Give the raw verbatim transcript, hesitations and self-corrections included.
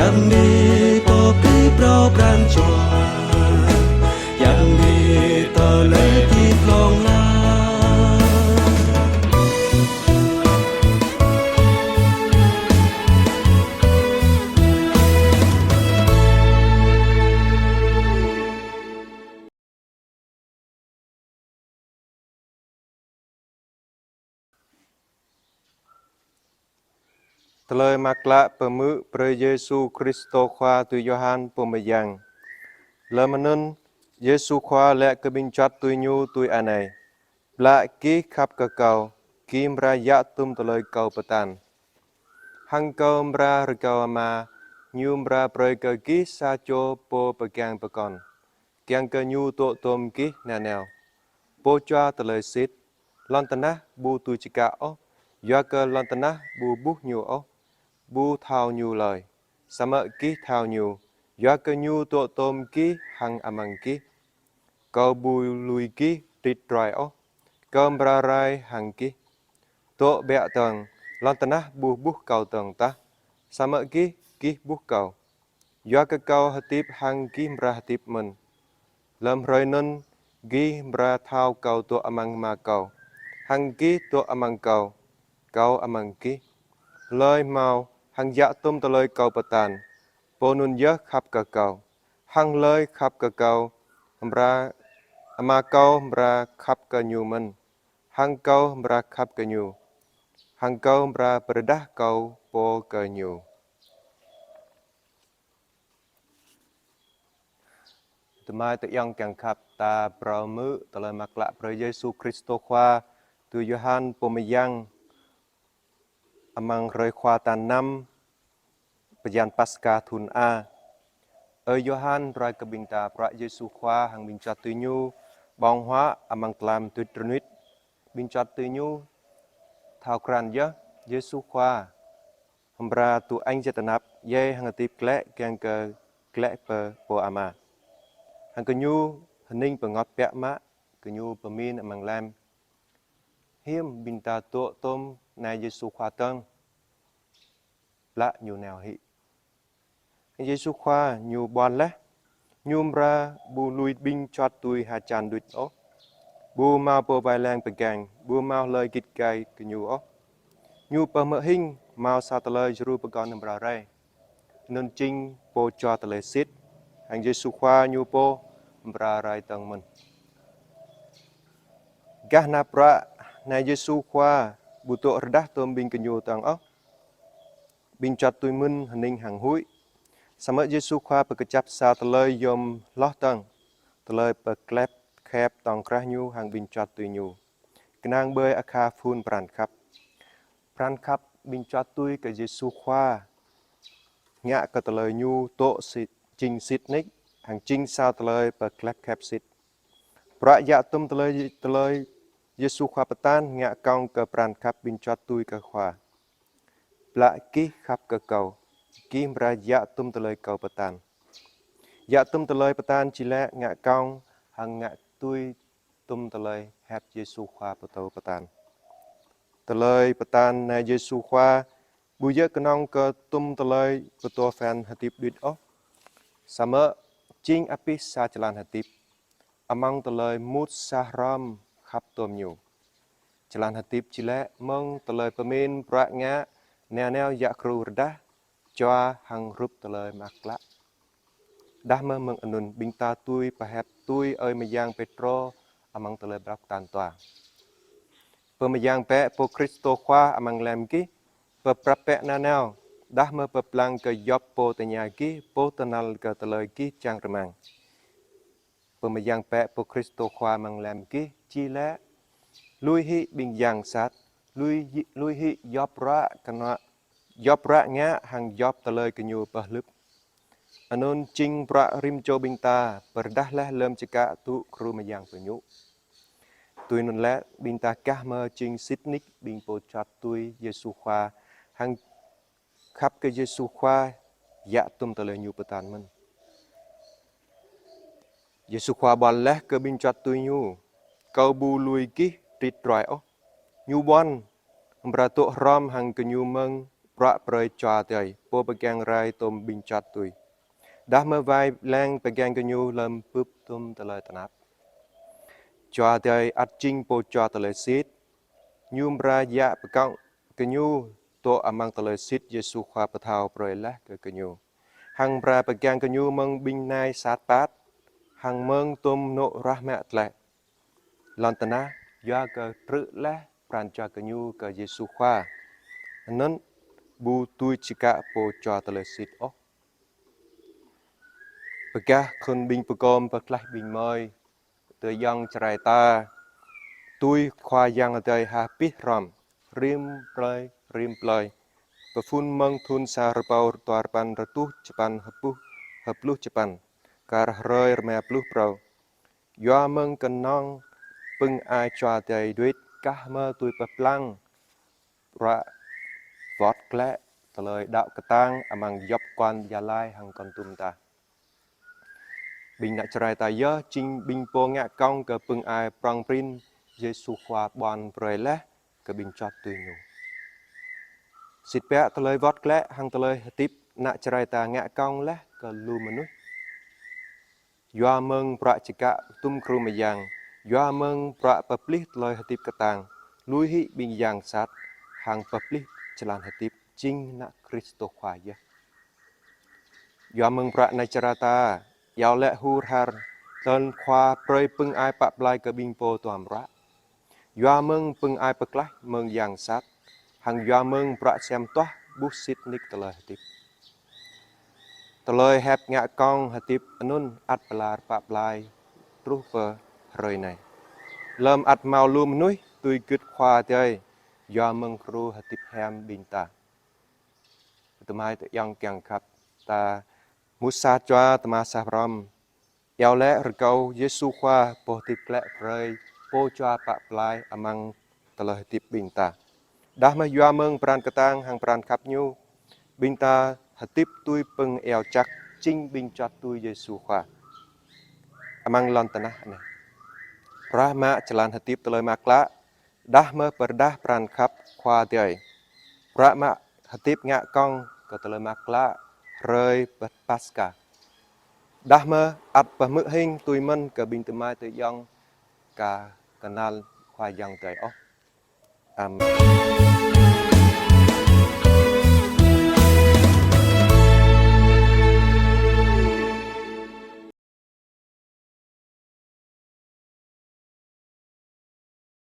Yang ni pô pơpŭ pran jua, yang ni tơlơi hơdip hlŏng lar. Tơlơi mơak klă pơhmư̆ brơi Yêsu Kristô Khua tui Yôhan pô mơyang. Lơm anŭn, Yêsu Khua laĭ kơ ƀing čuăt tui Ñu tui anai: Blă gih khăp kơ Kâo, gih amra djă̱ tum tơlơi Kâo pơtă. Hăng Kâo amra rơgao Ama, Ñu amra brơi kơ gih sa čô Pô Pơgang pơkŏn, kiăng kơ Ñu dŏ tôm gih nanao. Pô jua tơlơi sĭt. Lŏn tơnah ƀu dưi čơkă ôh, yua kơ lŏn tơnah ƀu ƀuh Ñu ôh, ƀu thâo Ñu lơi. Samơ̆ gih thâo Ñu, yua kơ Ñu dŏ tôm gih hăng amăng gih. Kâo ƀu lui gih rit ruai ôh, Kâo amra rai hăng gih. Dŏ biă dơ̆ng, lŏn tơnah ƀu ƀuh Kâo dơ̆ng tah, samơ̆ gih, gih ƀuh Kâo. Yua kơ Kâo hơdip hăng gih amra hơdip mơ̆n. Lơm hrơi anŭn, gih amra thâo Kâo dŏ amăng Ama Kâo, hăng gih dŏ amăng Kâo, Kâo amăng gih. Hlơi hmâo hăng djă̱ tum tơlơi Kâo pơtă, pô anŭn yơh khăp kơ Kâo. Hăng hlơi khăp kơ Kâo, amra, Ama Kâo amra khăp kơ ñu mơ̆n, hăng Kâo amra khăp kơ ñu, hăng Kâo amra pơrơđah Kâo pô kơ ñu. Tơmai tơyŏng kiăng khăp, ta phrâo hmư̆ tơlơi mơak klă brơi Yêsu Kristô Khua tui Yôhan pô mơyang amăng hrơi Khua tal năm bơyan Paskha thŭn A. Ơi Yôhan ruai kơ ƀing ta bruă Yêsu Khua hăng ƀing čuăt tui Ñu ƀơ̆ng huă amăng tlam tuč rơnuč. Ƀing čuăt tui Ñu thâo krăn yơh Yêsu Khua amra tŭ añ jơt tơnap, djai hăng hơdip glaĭ kiăng kơ glaĭ pơ Pô Ama. Hăng gơñu hơning pơngot biă mă, gơñu pơmĭn amăng lăm: Hiư̆m ƀing ta dŏ tôm anai Yêsu Khua dơ̆ng? Blă Ñu nao hĭ. Yêsu Khua Ñu ƀuăn laih, Ñu amra ƀu lui ƀing čuăt tui hơjăn đôč ôh. Ƀu hmâo pô wai lăng pơgang, ƀu hmâo hlơi git gai gơñu ôh. Ñu pơhmư̆ hing hmâo sa tơlơi djru pơkŏn amra rai. Anŭn jing Pô jua tơlơi sĭt, hăng Yêsu Khua Ñu pô amra rai dơ̆ng mơ̆n. Gah anăp bruă anai Yêsu Khua ƀu dŏ rơđah tôm ƀing gơñu dơ̆ng ôh. Ƀing čuăt tui mơ̆n hơning hăng huĭ. Samơ̆ Yêsu Khua pơkơjăp sa tơlơi yôm hloh dơ̆ng, tơlơi pơklep khep tŏng krah Ñu hăng ƀing čuăt tui Ñu. Kơnang ƀơi akha phŭn pran khăp. Pran khăp ƀing čuăt tui kơ Yêsu Khua ngă kơ tơlơi Ñu dŏ sĭt, jing sĭt nik, hăng jing sa tơlơi pơklep khep sĭt. Bruă djă̱ tum tơlơi, tơlơi Yêsu Khua pơtă ngă kông kơ pran khăp ƀing čuăt tui kơ Khua. Blă gih khăp kơ Kâo, gih amra djă̱ tum tơlơi Kâo pơtă. Djă̱ tum tơlơi pơtă či laĭ ngă kông hăng ngă tui tum tơlơi hiăp Yêsu Khua pơtô pơtă. Tơlơi pơtă anai Yêsu Khua ƀu djơ̆ kơnơ̆ng kơ tum tơlơi pơtô phiăn hơdip đôč ôh. Samơ̆ jing abih sa jơlan hơdip. Amăng tơlơi mŭt sa hrŏm khăp tôm Ñu. Jơlan hơdip či laĭ mơ̆ng tơlơi pơmĭn bruă ngă nanao djă̱ kru rơđah, jua hăng hrup tơlơi mơak klă. Đah mơ̆ mơ̆ng anŭn ƀing ta dưi pơhiăp tui ơi mơyang Pêtrô amăng tơlơi blŏk tal dua. Pô mơyang bĕ Pô Kristô Khua amăng lăm gih, pơprăp bĕ nanao, đah mơ̆ pơblang kơ djŏp pô tơña gih, pô tơhnal kơ tơlơi gih čang rơmang. Pô mơyang bĕ Pô Kristô Khua amăng lăm gih či laĭ: Lui hĭ ƀing yang sat, lui hĭ, lui hĭ djŏp bruă kơnua, djŏp bruă ngă hăng djŏp tơlơi gơñu pơhlŭp. Anŭn jing bruă rĭm čô ƀing ta pơrơđah laih lơm čơkă tŭ kru mơyang pơñu. Tui anŭn lĕ ƀing ta gah mơ̆ jing sĭt nik ƀing pô čuăt tui Yêsu Khua hăng khăp kơ Yêsu Khua djă̱ tum tơlơi Ñu pơtă mơ̆n. Yêsu Khua ƀuăn laih kơ ƀing čuăt tui Ñu: Kâo ƀu lui gih rit ruai ôh. Ñu ƀuăn amra dŏ hrŏm hăng gơñu mơ̆ng bruă brơi Jua Adai, Pô pơgang rai tôm ƀing čuăt tui. Đah mơ̆ wai lăng pơgang gơñu lơ̆m bưp tôm tơlơi tơnap. Jua Adai ăt jing Pô Jua tơlơi sĭt, Ñu amra djă pơkŏng gơñu dŏ amăng tơlơi sĭt Yêsu Khua pơthâo brơi laih kơ gơñu, hăng amra pơgang gơñu mơ̆ng ƀing nai sat păt, hăng mơ̆ng tôm anŏ ruah mă tlĕ lŏn tơnah, yua kơ trư̆ laih pran jua gơñu kơ Yêsu Khua, anŭn ƀu dưi čơkă Pô Jua tơlơi sĭt ôh. Pơgah khul ƀing pơkom pơklaih ƀing mơi, tơjŏng Jrai ta tui Khua Yang Adai ha pih hrŏm, rĭm plơi, rĭm plơi. Pơphun mơ̆ng thun sa rơbâo dua rơpăn rơtuh čơpăn hơpuh, hơpluh čơpăn, kar hrơi rơma pluh phrâo. Yua mơ̆ng kơnơ̆ng pưng ai Jua Adai đuaĭ kah mơ̆ tui pơblang bruă wơ̆t glaĭ tơlơi đaŏ kơtang amăng djŏp Kon Gia Lai hăng Kon Tum ta. Ƀing ană Jrai ta yơh jing ƀing pô ngă kông kơ pưng ai prŏng prin Yêsu Khua ƀuăn brơi laih kơ ƀing čuăt tui Ñu. Sĭt biă tơlơi wơ̆t glaĭ hăng tơlơi hơdip ană Jrai ta ngă kông laih kơ lu mơnuih. Yua mơ̆ng bruă čơkă tum gru mơyang, yua mơ̆ng bruă pơplih tơlơi hơdip kơtang, lui hĭ ƀing yang sat, hăng pơplih jơlan hơdip jing ană Kristô Khua yơh. Yua mơ̆ng bruă ană Jrai ta, iâu laĭ hur har, tơl Khua brơi pưng ai pă plai kơ ƀing pô duăm ruă. Yua mơ̆ng pưng ai pơklaih mơ̆ng yang sat, hăng yua mơ̆ng bruă sem tuah ƀuh sĭt nik tơlơi hơdip. Tơlơi hiăp ngă kông hơdip anŭn ăt pơlar pă plai truh pơ hrơi anai. Lơ̆m ăt hmâo lu mơnuih tui gưt Khua Adai, yua mơ̆ng gru hơdip hiam ƀing ta. Tơmai tơyŏng kiăng khăp, ta mŭt sa jua tơma sa hrŏm, iâu laĭ rơkâo Yêsu Khua Pô hơdip glaĭ brơi Pô Jua pă plai amăng tơlơi hơdip ƀing ta. Đah mơ̆ yua mơ̆ng pran kơtang hăng pran khăp Ñu, ƀing ta hơdip tui pưng iâu jak jing ƀing čuăt tui Yêsu Khua amăng lŏn tơnah anai. Ruah mă jơlan hơdip tơlơi mơak klă, đah mơ̆ pơrơđah pran khăp Khua Adai. Bruă mă hơdip ngă kông kơ tơlơi mơak klă hrơi Paskha. Đah mơ̆ ăt pơhmư̆ hing tui mơ̆n kơ ƀing tơmai tơyŏng ka kơnăl Khua Yang Adai ôh. Amen.